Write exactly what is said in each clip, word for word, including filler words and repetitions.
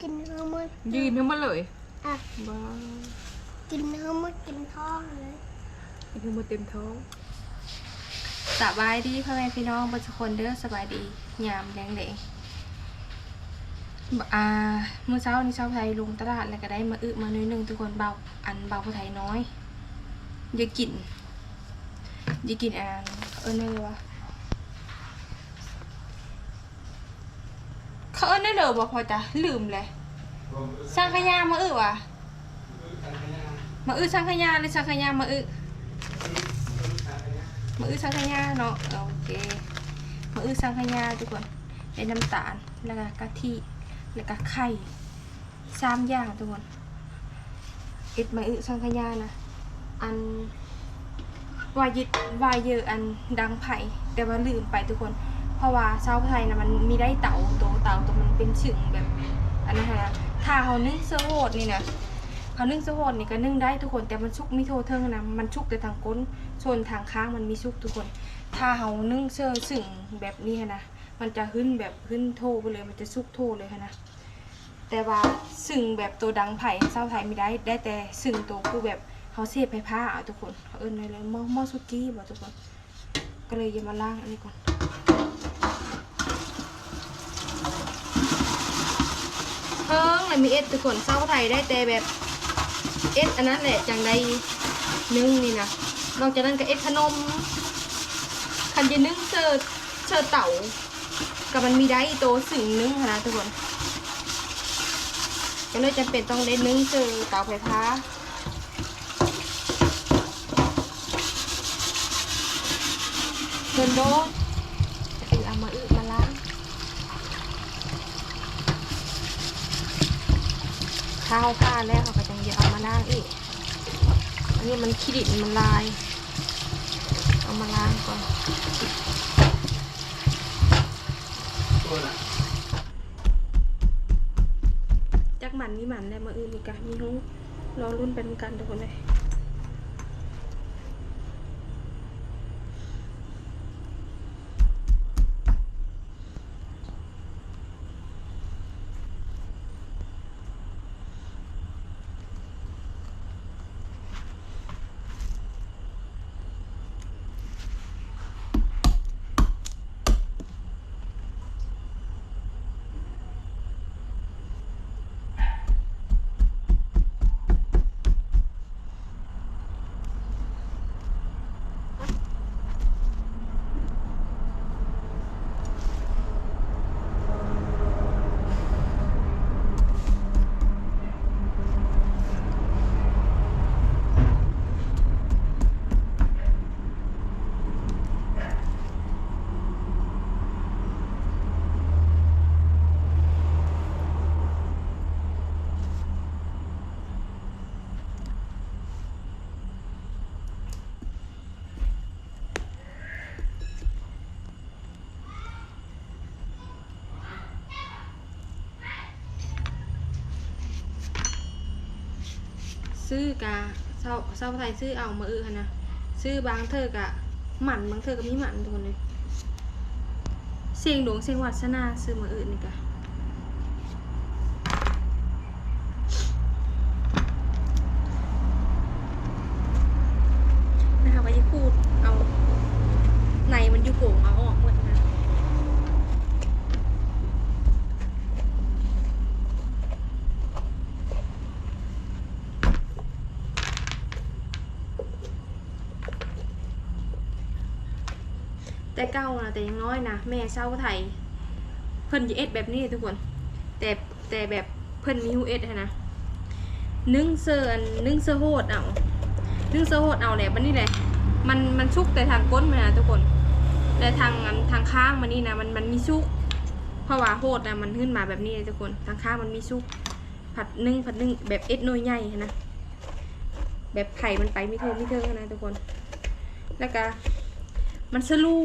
กินทั้งหมด ยืนทั้งหมดเลย อ่ะ บ้า กินทั้งหมดเต็มท้องเลย กินทั้งหมดเต็มท้อง สบายดีพ่อแม่พี่น้องเบิดทุกคนเด้อ สบายดียามแลงๆ อ่า มื้อเช้านี้สาวไทยลงตลาดแล้วก็ได้มาอึมาหน่อยหนึ่งทุกคน เบา อันเบาผู้ไทยน้อย อย่ากิน อย่ากินอัน เอิ้นได้เลยว่า เขาเอิ้นได้เลยบ่พอจ้ะ ลืมเลย สังขยามาอึวะ มาอึสังขยาหรือสังขยามาอึ มาอึสังขยาเนาะ โอเค มาอึสังขยาทุกคน ได้น้ำตาล แล้วก็กะทิ แล้วก็ไข่ สามอย่างทุกคน เอ็ดมาอึสังขยานะ อัน ว่ายึด ว่าเยอะอันดังไผ่ แต่ว่าลืมไปทุกคน เพราะว่าสาวไทยนะมันมีได้เตา โตเตาตัวมันเป็นชึ่งแบบ อันนั้นหั้นนะ ถ้าเฮานึ่งเสื้อโหดนี่นะ เฮานึ่งเสื้อโหดนี่ก็นึ่งได้ทุกคน แต่มันสุกมีโทเทิงนะ มันสุกแต่ทางก้น ส่วนทางข้างมันมีสุกทุกคน ถ้าเฮานึ่งเสื้อชึ่งแบบนี้หั้นนะ มันจะขึ้นแบบขึ้นโทไปเลย มันจะสุกโทเลยหั้นนะ แต่ว่าชึ่งแบบตัวดังไผ่สาวไทยไม่ได้ ได้แต่ชึ่งตัวคือแบบเฮาเซฟไฟฟ้าเอาทุกคน เขาเอิ้นได้เลยหม้อ หม้อสุกี้บ่ทุกคน ก็เลยจะมาล้างอันนี้ก่อน เพิ่งเลยมีเอ็ดทุกคน สาวไทยได้แต่แบบเอ็ดอันนั้นแหละ จังได้นึ่งนี่นะ นอกจากนั้นก็เอ็ดขนม คันจะนึ่งเสิร์ฟ เสิร์ฟเตา ก็มันมีได้โตชึ่งนึ่งหั้นนะทุกคน ก็เลยจำเป็นต้องได้นึ่งเสิร์ฟเตาไฟฟ้า โดนโดน คือเอามาอึมาล้าง ข้าวผ้าแล้วเขาก็จังจะเอามาล้างอีก อันนี้มันขี้ดินมันลาย เอามาล้างก่อน จักหมันมีหมันแล้ว มื้ออื่นนี่กะมีฮู้ รอลุ้นไปนำกันทุกคนเลย ซื้อกะ เซา เซาไทยซื้อเอามาอื้อหั่นนะ ซื้อบางเทื่อกะหมัน บางเทื่อก็มีหมันทุกคนเลย เสี่ยงดวงเสี่ยงวาสนาซื้อมาอื้อนี่กะ นะคะ ว่าจะขูดเอา ในมันอยู่โป่งเอาออกหมดนะ แต่เก่านะ แต่ยังน้อยนะ แม่เซาไทย เพิ่นจะเอ็ดแบบนี้ทุกคน แต่ แต่แบบเพิ่นมีฮูเอ็ดหั้นนะ นึ่งเสิร์ฟอัน นึ่งเสิร์ฟโหดเอา นึ่งเสิร์ฟโหดเอาแหละ บัดนี้แหละ มัน มันสุกแต่ทางก้นมันนะทุกคน แต่ทางอัน ทางข้างมันนี่นะ มัน มันมีสุก เพราะว่าโหดนะ มันขึ้นมาแบบนี้เลยทุกคน ทางข้างมันมีสุก ผัดนึ่ง ผัดนึ่งแบบเอ็ดหน่วยใหญ่หั้นนะ แบบไผ่มันไปไม่ทั่วไม่เทิงหั้นนะทุกคน แล้วก็มันสลู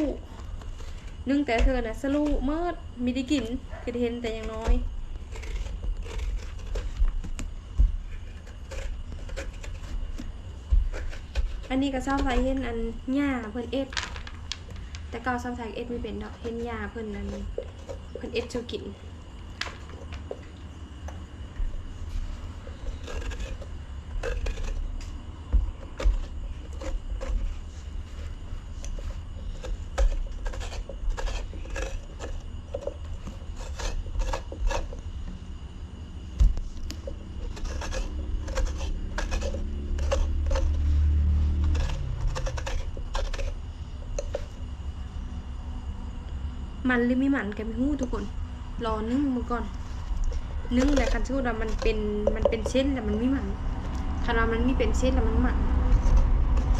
นึ่งแต่เทื่อนะสลูเมิด มีได้กิน คือได้เห็นแต่ยังน้อย อันนี้ก็เซาไทยเห็นอันย่าเพิ่นเอ็ด แต่เก่าเซาไทยเอ็ดไม่เป็นดอก เห็นย่าเพิ่นอัน เพิ่นเอ็ดสู่กิน มันหรือไม่มันก็บ่ฮู้ทุกคน รอนึ่งมื้อก่อน นึ่งแล้วคันสมมุติว่ามันเป็น มันเป็นเส้นแล้วมันบ่มัน คันว่ามันมีเป็นเส้นแล้วมันมัน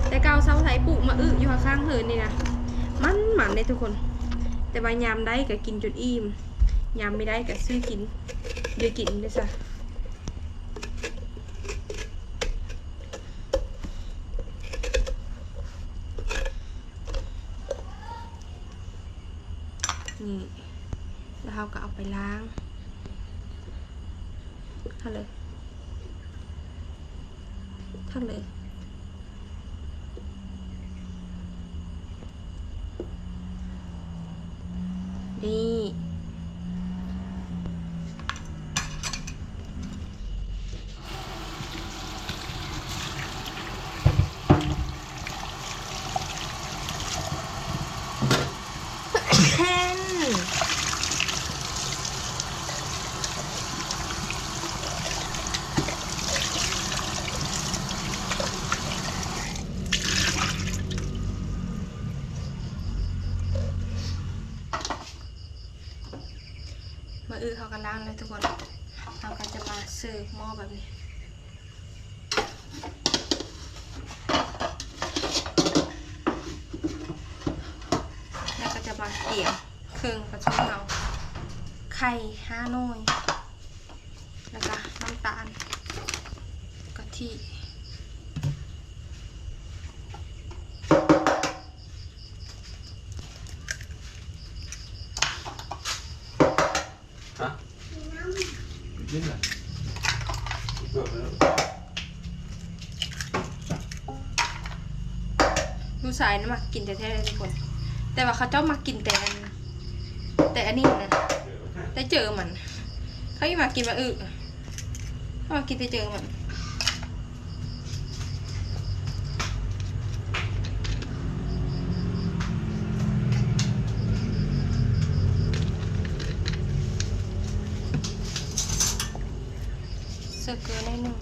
แต่เก่าสาวไทยปลูกมะอึอยู่ข้างๆเฮือนนี่นะ มันมันเด้ทุกคน แต่ว่ายามได้ก็กินจนอิ่ม ยามบ่ได้ก็ซื้อกิน เดี๋ยวกินเด้อจ้ะ นี่ แล้วเราก็เอาไปล้าง ทั้งเลย ทั้งเลย นี่ มะอึเขาก็ล้างแล้วทุกคน เราก็จะมาเสิร์ฟหม้อแบบนี้ แล้วก็จะมาเตรียมเครื่องผสมเรา ไข่ห้าหน่วย แล้วก็น้ำตาล กะทิ ฮะ กินเหรอ เกิดไปแล้ว ลูกชายนะมักกินแต่แท้เลยทุกคน แต่ว่าเขาเจ้ามักกินแต่อัน แต่อันนี้นะ แต่เจอมัน เขาอีมักกินมะอึ เขามักกินแต่เจอมัน ใส่เกลือหน่อยหนึ่ง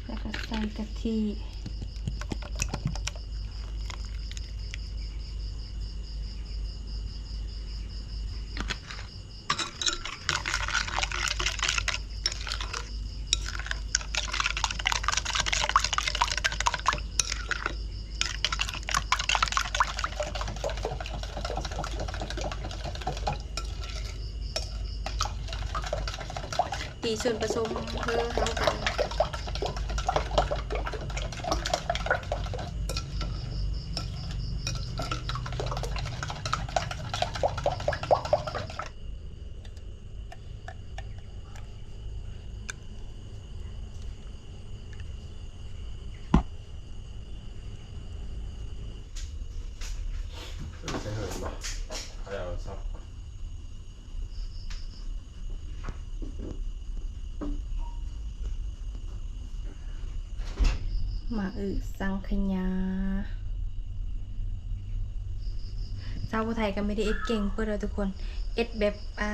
แล้วก็ใส่กะทิ ตีส่วนผสมเพื่อเข้ากัน มะอึสังขยา สาวผู้ไทยก็ไม่ได้เอ็ดเก่งเปิดเราทุกคน เอ็ดแบบ อ่า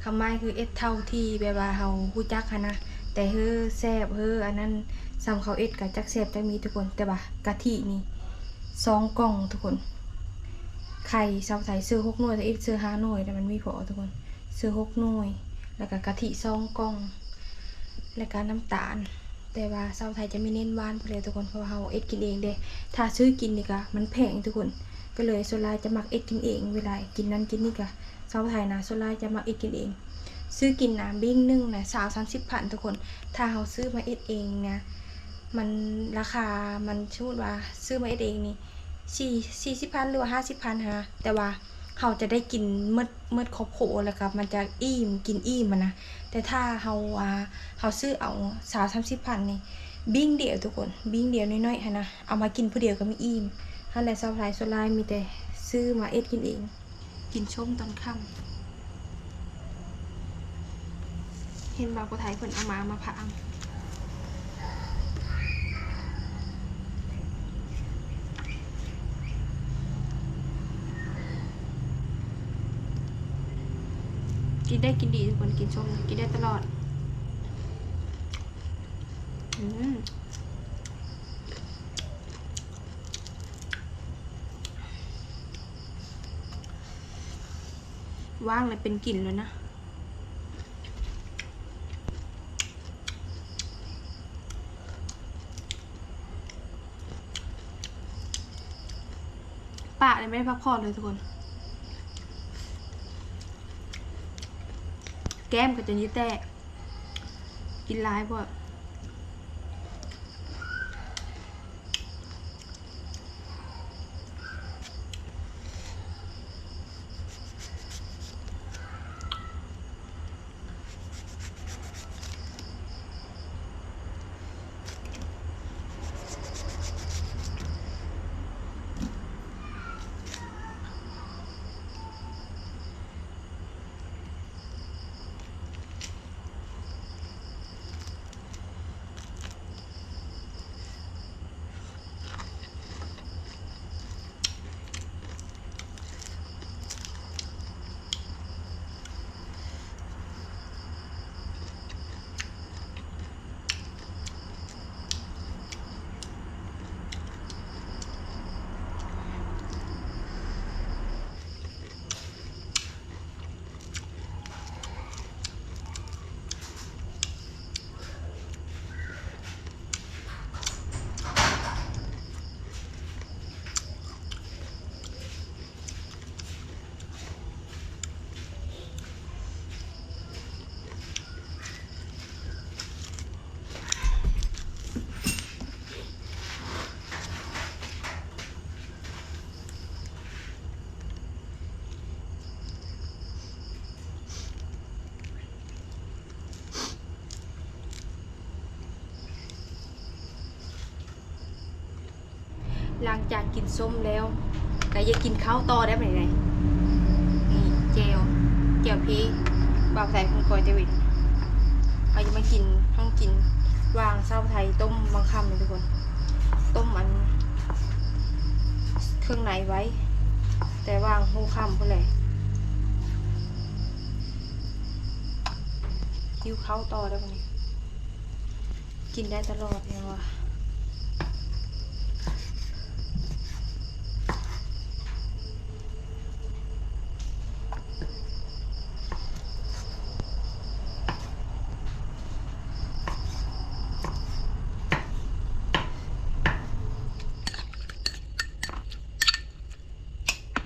คำหมายคือเอ็ดเท่าที่แบบว่าเรารู้จักหั้นนะ แต่เฮ้อแซ่บเฮ้ออันนั้น ส่ำเขาเอ็ดก็จักแซ่บจักมีทุกคน แต่ว่ากะทินี่ สองกล่องทุกคน ไข่สาวไทยซื้อหกหน่วย แต่เอ็ดซื้อห้าหน่วย แต่มันมีพอทุกคน ซื้อหกหน่วย แล้วก็กะทิสองกล่อง แล้วก็น้ำตาล แต่ว่าสาวไทยจะไม่เน้นหวานปานใดทุกคน เพราะว่าเราเอ็ดกินเองเด้ ถ้าซื้อกินนี่ก็มันแพงทุกคน ก็เลยส่วนหลายจะมักเอ็ดกินเอง เวลากินนั่นกินนี่ก็ สาวไทยนะ ส่วนหลายจะมักเอ็ดกินเอง ซื้อกินนะ บิ่งหนึ่งนะ สาวสามสิบพันทุกคน ถ้าเราซื้อมาเอ็ดเองนะ มันราคา มันสมมุติว่าซื้อมาเอ็ดเองนี่ สี่ สี่สิบพันหรือว่าห้าสิบพันหั้นนะ แต่ว่าเราจะได้กินหมด หมดครอบครัว แล้วก็มันจะอิ่ม กินอิ่มหั้นนะ แต่ถ้าเรา อ่า เราซื้อเอา สาวสามสิบพันนี่ บิ่งเดียวทุกคน บิ่งเดียวน้อยๆหั้นนะ เอามากินผู้เดียวก็มีอิ่ม หั้นแหละ สาวไทยส่วนหลายมีแต่ซื้อมาเอ็ดกินเอง กินส้มตอนค่ำ เห็นบ่าวผู้ไทยเพิ่นเอามามาพาง กินได้กินดีทุกคน กินส้มกินได้ตลอด อืม ว่างแล้วเป็นกลิ่นเลยนะ ปะเนี่ยไม่ได้พักผ่อนเลยทุกคน แก้มก็จนยี่แตก กินหลายพวก หลังจากกินส้มแล้ว ก็อยากกินข้าวต่อได้ไหมเนี่ย นี่แจ่ว แจ่วพีบ่าวไทยคุณกอยเตวิด เอาจะมากิน ต้องกิน วางเศร้าไทยต้มบางคำเลยทุกคน ต้มอัน เครื่องในไว้ แต่วางหูคำพู้นแหละ หิวข้าวต่อได้ไหม กินได้ตลอดยังวะ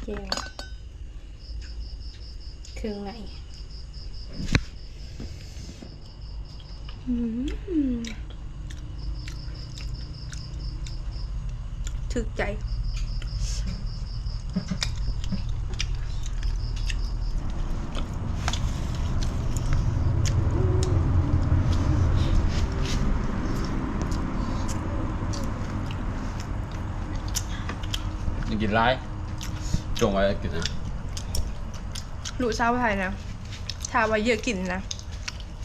แจ่ว เครื่องใน อืม ถึกใจ ยังกินหลาย จงไว้กินนะ ลูกสาวไทยนะ ถ้าว่าเยอะกินนะ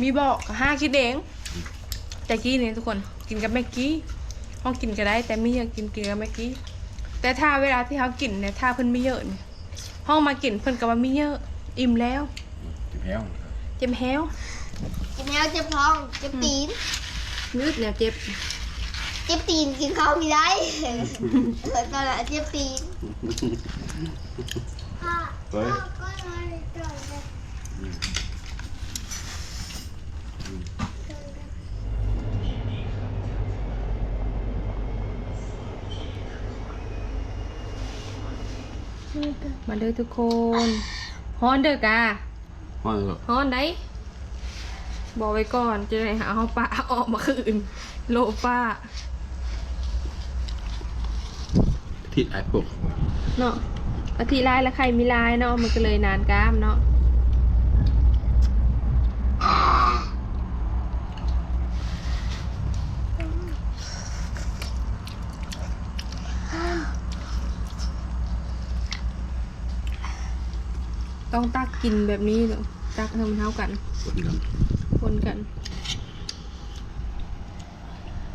มีบอกห้าคิดเอง แต่กี้นี่ทุกคน กินกับแม็กกี้ ห้องกินก็ได้ แต่ไม่เยอะกิน กินกับแม็กกี้ แต่ถ้าเวลาที่เขากินเนี่ย ถ้าเพิ่นไม่เยอะเนี่ย ห้องมากินเพิ่นก็ว่าไม่เยอะ อิ่มแล้ว เจ็บแฮว เจ็บแฮว เจ็บแฮว เจ็บท้อง เจ็บตีน มืดแนวเจ็บ เจ็บตีน กินข้าวไม่ได้ เออ ตอนนั้นเจ็บตีน ไป มาเด้อทุกคน ฮ้อนเด้อกะ ฮ้อนเหรอ ฮ้อนได้ บอกไว้ก่อน จะได้หาเอาปลาออกมาคืน โลปลา อาทิตย์ไอ้พวก เนาะ อาทิตย์ลายละไข่มีลายเนาะ มันก็เลยนานก้ามเนาะ ต้องตักกินแบบนี้เนาะ ตักให้มันเท่ากัน คนกัน ปนกัน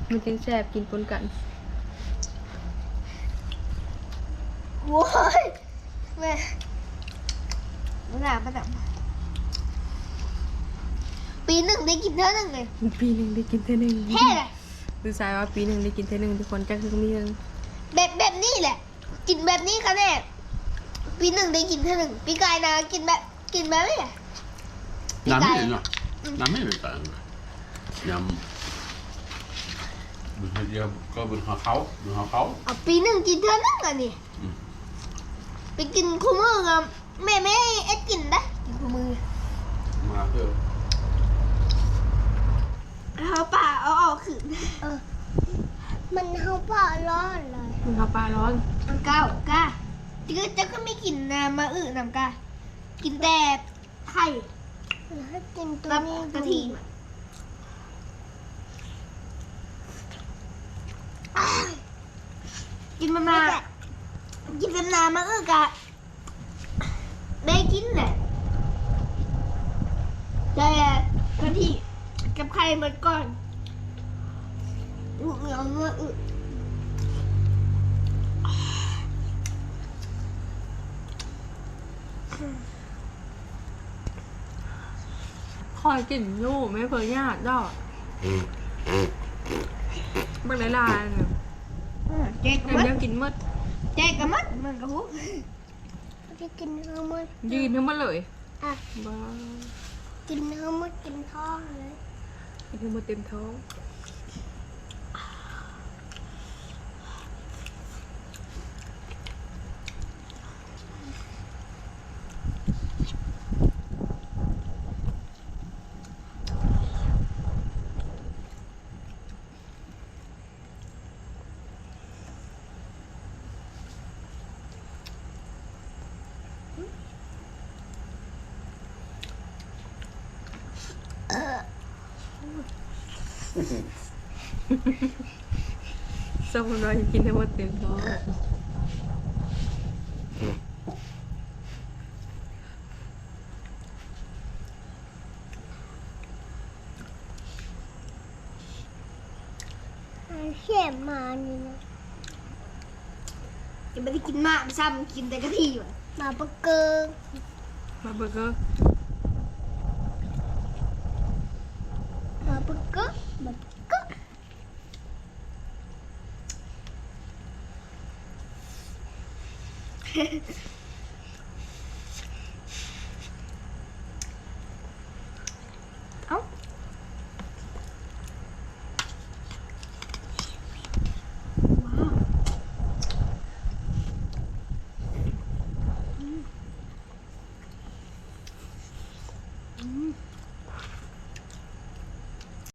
มันจึงแซ่บ กินปนกัน โว้ยแม่มาหนามาหนาปีหนึ่งได้กินเท่าหนึ่งเลย ปีหนึ่งได้กินเท่าหนึ่ง แค่เลย ลูกชายว่าปีหนึ่งได้กินเท่าหนึ่ง ทุกคน จักคือมีเรื่อง แบบแบบนี้แหละ กินแบบนี้คะแนนปีหนึ่งได้กินเท่าหนึ่งปีกายนะกินแบบกินแบบนี้แหละ น้ำไม่เห็นหรอน้ำไม่เห็นแต่น้ำบุญเดียวก็บุญหาเขาบุญหาเขา เอาปีหนึ่งกินเท่าหนึ่งอันนี้ อืม ไปกินคู่มือกับแม่ไม่ให้เอ็ดกินได้กินคู่มือ มาเถอะ เอาปลาเอาออกคืน เออ มันเข้าปากร้อนเลย มันเข้าปลาร้อน มันเก้าก้าจะก็จะก็ไม่กินน้ำมาอื่นน้ำก้ากินแต่ไข่ ให้กินตัว กับ นี้ กะทิกินมันมากินเป็นน้ำมาอื่นกะ ได้กินแหละ แต่กะทิกับไข่หมดก่อน อืออืออืออือ คอยกินอยู่ ไม่เคยยากดอกบักหลายๆเนี่ย เจ๊ก เดี๋ยว มัด เดี๋ยวกินหมด เจ๊กมัดมันกะฮุ จะกินทั้งหมด ยืนทั้งหมดเลย อ่ะ บ้า กินทั้งหมดกินท้องเลย กินทั้งหมดเต็มท้อง สมุนไพรกินทั้งหมดเต็มท้อง มันเสียบมานี่นะ จะไม่ได้กินมากซ้ำกินแต่กะทิว่ะ มาปะเกิง มาเบอร์เกอร์ มาปะเกิงมาปะเกิง เฮ้ย